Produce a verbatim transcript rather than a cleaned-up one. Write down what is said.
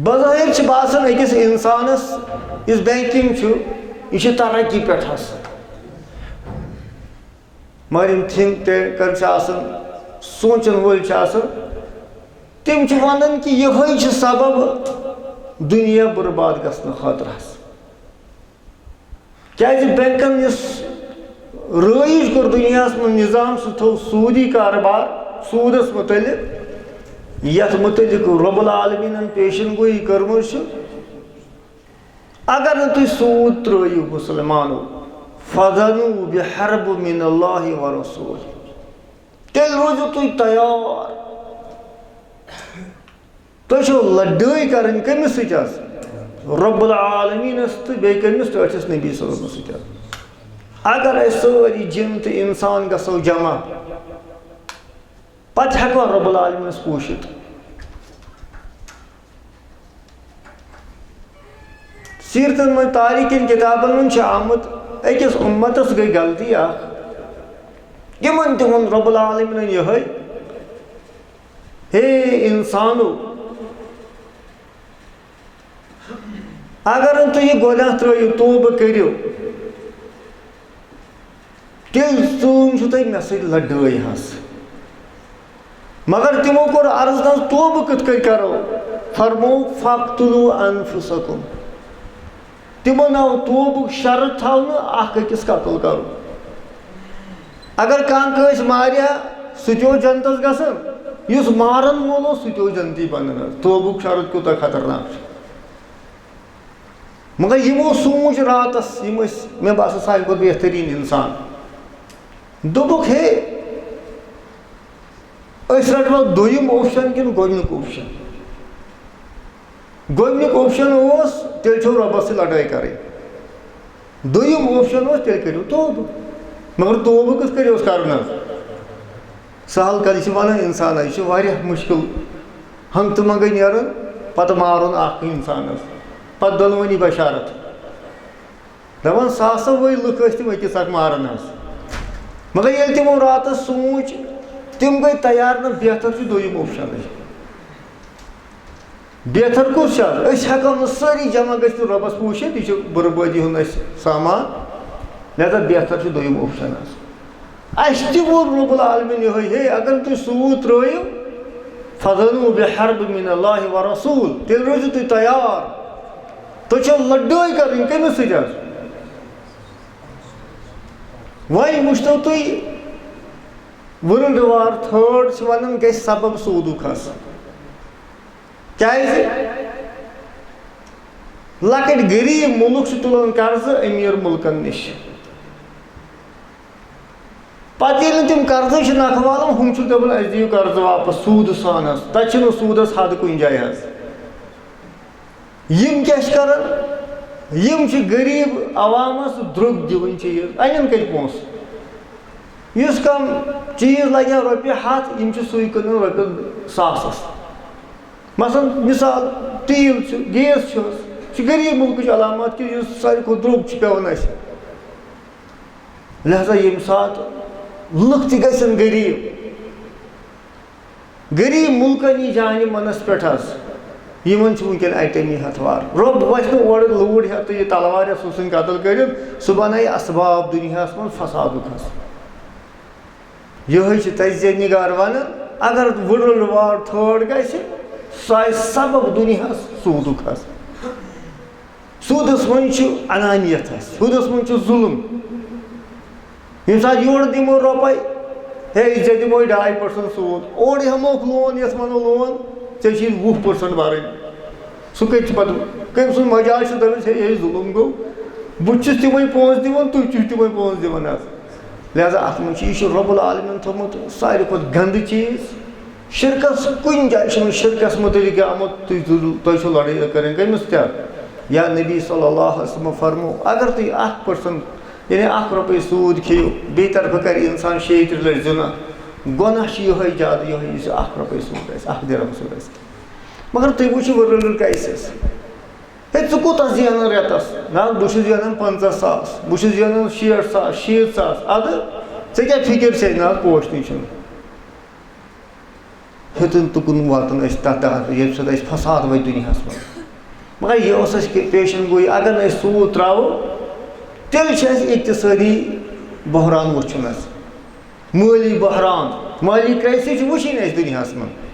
بظٲہِر چھِ باسان أکِس اِنسانَس، یُس بینکِنگ چھُ، یہِ چھِ ترقی پٮ۪ٹھ آسان۔ مگر یِم تھِنک ٹینکر چھِ آسان، سونٛچَن وٲلۍ چھِ آسان، تِم چھِ وَنان کہِ یِہوٚے چھُ سبب دُنیا بُرباد گژھنہٕ خٲطرٕ حظ۔ کیازِ بینکن یُس رٲیِج کوٚر دُنیاہَس منٛز نظام، سُہ تھوٚو سوٗدی کارٕبار، سوٗدَس مُتعلِق، یَتھ مُتعلِق رب العالمیٖنَن پیشن گویی کٔرمٕژ چھِ۔ اگر نہٕ تُہۍ سوٗد ترٲیِو مُسلمانو، فَذَنُوا بِحَرْبٍ مِّنَ اللَّهِ وَرَسُولِهِ، تیٚلہِ روٗزِو تُہۍ تیار۔ تۄہہِ چھو لڑٲے کرٕنۍ کٔمِس سۭتۍ حظ؟ رب العالمیٖنَس تہٕ بیٚیہِ کٔمِس؟ ٹٲٹھِس نبی صلی اللہ علیہ وسلم سۭتۍ حظ۔ اگر أسۍ سٲری جِن تہٕ اِنسان گژھو جمع، پتہٕ ہٮ۪کوا رب العالمیٖنَس پوٗشِتھ؟ سیٖرتَن منٛز، تاریٖخ کٮ۪ن کِتابَن منٛز چھِ آمُت، أکِس اُمتَس گٔے غلطی اَکھ۔ یِمَن تہِ ووٚن رب العالمیٖنَن یِہوٚے، ہے اِنسانو، اگر نہٕ تُہۍ یہِ گۄناہ ترٛٲیِو، توبہٕ کٔرِو، تیٚلہِ ژوٗم چھُ تۄہہِ مےٚ سۭتۍ لڑٲے حظ۔ مگر تِمو کوٚر عرض، نہ حظ، توبہٕ کِتھ کٔنۍ کرو؟ فرموو، فَاقْتُلُوا أَنفُسَكُمْ۔ تِمن آو توبُک شرط تھاونہٕ اکھ أکِس قتل کرُن۔ اگر کانٛہہ کٲنٛسہِ مارِ ہا، سُہ تہِ اوس جنتس گژھان، یُس مارن وول اوس، سُہ تہِ اوس جنتی بنان حظ۔ توبُک شرط کوٗتاہ خطرناک چھُ۔ مگر یِمو سوٗنٛچ راتس، یِم ٲسۍ، مےٚ باسان، سانہِ کھۄتہٕ بہتریٖن انسان۔ دوٚپُکھ، ہے، أسۍ رٹوا دوٚیِم option کِنہٕ گۄڈٕنیُک option؟ گۄڈٕنیُک option اوس، تیٚلہِ چھو رۄبس سۭتۍ لڑٲے کرٕنۍ۔ دوٚیِم option اوس، تیٚلہِ کٔرِو توبہٕ۔ مگر توبہٕ کِتھ کٔنۍ اوس کرُن حظ؟ سہل کتھ، یہِ چھِ ونان انسان، یہِ چھِ واریاہ مُشکل۔ ہنٛگتہٕ منٛگے نیرُن، پتہٕ مارُن اکھ انسان حظ، پتہٕ دۄنوٕنی بشارت۔ دپان، ساسو وٲے لُکھ ٲسۍ تِم أکِس اکھ ماران حظ۔ مگر ییٚلہِ تِمو راتس سوٗنٛچ، تِم گٔے تیار، نہ، بہتر چھُ دوٚیِم option۔ بہتر کُس چھُ حظ؟ أسۍ ہٮ۪کو نہٕ سٲری جمع گٔژھِتھ رۄبس پوٗشِتھ، یہِ چھُ بربٲدی ہُنٛد اَسہِ سامان، لہذا بہتر چھُ دوٚیِم option حظ۔ اَسہِ تہِ ووٚن رب العالمین یِہوٚے، ہے، اگر تُہۍ سوٗد ترٛٲیِو، فَذَنُوا بِحَرْبٍ مِّنَ اللَّهِ وَرَسُولِ، تیٚلہِ روٗزِو تُہۍ تیار۔ تۄہہِ چھو لڑٲے کرٕنۍ کٔمِس سۭتۍ حظ؟ وۄنۍ وٕچھتو تُہۍ، World War Third چھِ ونان گژھِ سبب سوٗدُک حظ۔ کیازِ؟ لۄکٕٹۍ غریٖب مُلک چھِ تُلان قرضہٕ أمیٖر مُلکن نِش۔ پتہٕ ییٚلہِ نہٕ تِم قرضٕچ نکھٕ والان، ہُم چھِ دپان، "اَسہِ دِیِو قرضہٕ واپس سوٗدٕ سان حظ۔" تتہِ چھِنہٕ سوٗدس حد کُنہِ جایہِ حظ۔ یِم کیٛاہ چھِ کران؟ یِم چھِ غریٖب عوامس درٛوگ دِوان چیٖز، انن کتہِ پونٛسہٕ؟ یُس کانٛہہ چیٖز لگہِ ہا رۄپیہِ ہتھ، یِم چھِ سُے کٕنان رۄپیَن ساسس۔ مثلاً، مثال، تیٖل چھُ، گیس چھُ، چھُ غریٖب مُلکٕچ علامات کہِ یُس ساروی کھۄتہٕ درٛوگ چھُ پٮ۪وان اَسہِ۔ لہذا ییٚمہِ ساتہٕ لُکھ تہِ گژھن غریٖب، غریٖب مُلکن یی جانہِ منس پٮ۪ٹھ حظ۔ یِمن چھُ وٕنکیٚن ایٹمی ہتھوار۔ رۄب وۄتھِ نہٕ اورٕ لوٗر ہٮ۪تھ تہٕ یہِ تلوار ہٮ۪تھ سُہ ژھٕنہِ قتل کٔرِتھ، سُہ بنایہِ اسباب دُنیاہس منٛز فسادُک حظ۔ یِہوٚے چھُ تجزیہ نگار ونان، اگر World War Third گژھِ، سُہ آسہِ سبب دُنیاہس سوٗدُک حظ۔ سوٗدس منٛز چھُ انانیت حظ، سوٗدس منٛز چھُ ظُلم۔ ییٚمہِ ساتہٕ یورٕ دِمو رۄپے، ہے، ژےٚ دِموے ڈاے percent سوٗد، اورٕ ہٮ۪موکھ لون، یَتھ وَنو لون، ژےٚ چھِی وُہ percent بَرٕنۍ۔ سُہ کَتہِ چھُ پَتہٕ؟ کٔمۍ سُنٛد مجال چھُ دَپان، ہے، یہِ ظُلُم گوٚو، بہٕ تہِ چھُس تِمَے پونٛسہٕ دِوان، تُہۍ تہِ چھِو تِمَے پونٛسہٕ دِوان حظ۔ لہذا اَتھ منٛز چھُ، یہِ چھُ رۄب العالمین تھوٚومُت ساروی کھۄتہٕ گنٛدٕ چیٖز۔ شِرکَس کُنہِ جایہِ چھُنہٕ شِرکَس مُتعلِق آمُت، تُہۍ ظُلُم، تۄہہِ چھو لڑٲے کَرٕنۍ کٔمِس سۭتۍ؟ یا نبی صلی اللہ علیہ وسلم فرمو، اگر تُہۍ اَکھ percent یعنی اکھ رۄپے سوٗد کھیٚیِو، بیٚیہِ طرفہٕ کرِ انسان شیٚیہِ ترٕٛہ لٹہِ زِنا۔ گۄناہ چھُ یِہوٚے زیادٕ، یِہوٚے یُس یہِ اکھ رۄپے سوٗد آسہِ، اکھ درہم سوٗد آسہِ۔ مگر تُہۍ وٕچھِو world crisis۔ ہے، ژٕ کوٗتاہ زینان رٮ۪تس؟ نہ حظ، بہٕ چھُس زینان پنٛژاہ ساس، بہٕ چھُس زینان شیٹھ ساس، شیٖتھ ساس۔ اَدٕ ژےٚ کیٛاہ فِکِر چھے؟ نہ حظ، پوش نٕے چھُنہٕ۔ ہیوٚتُن تُکُن واتُن أسۍ تَتھ دَہَس، ییٚمہِ سۭتۍ اَسہِ فساد وۄتھِ دُنیاہَس منٛز۔ مگر یہِ اوس اَسہِ کہِ پیشن گویی، اگر نہٕ أسۍ سوٗد ترٛاوو، تیٚلہِ چھِ اَسہِ اقتصٲدی بحران وٕچھُن اَسہِ۔ مٲلی بحران، مٲلی کرٛایسِس چھِ وٕچھِنۍ اَسہِ دُنیاہَس منٛز۔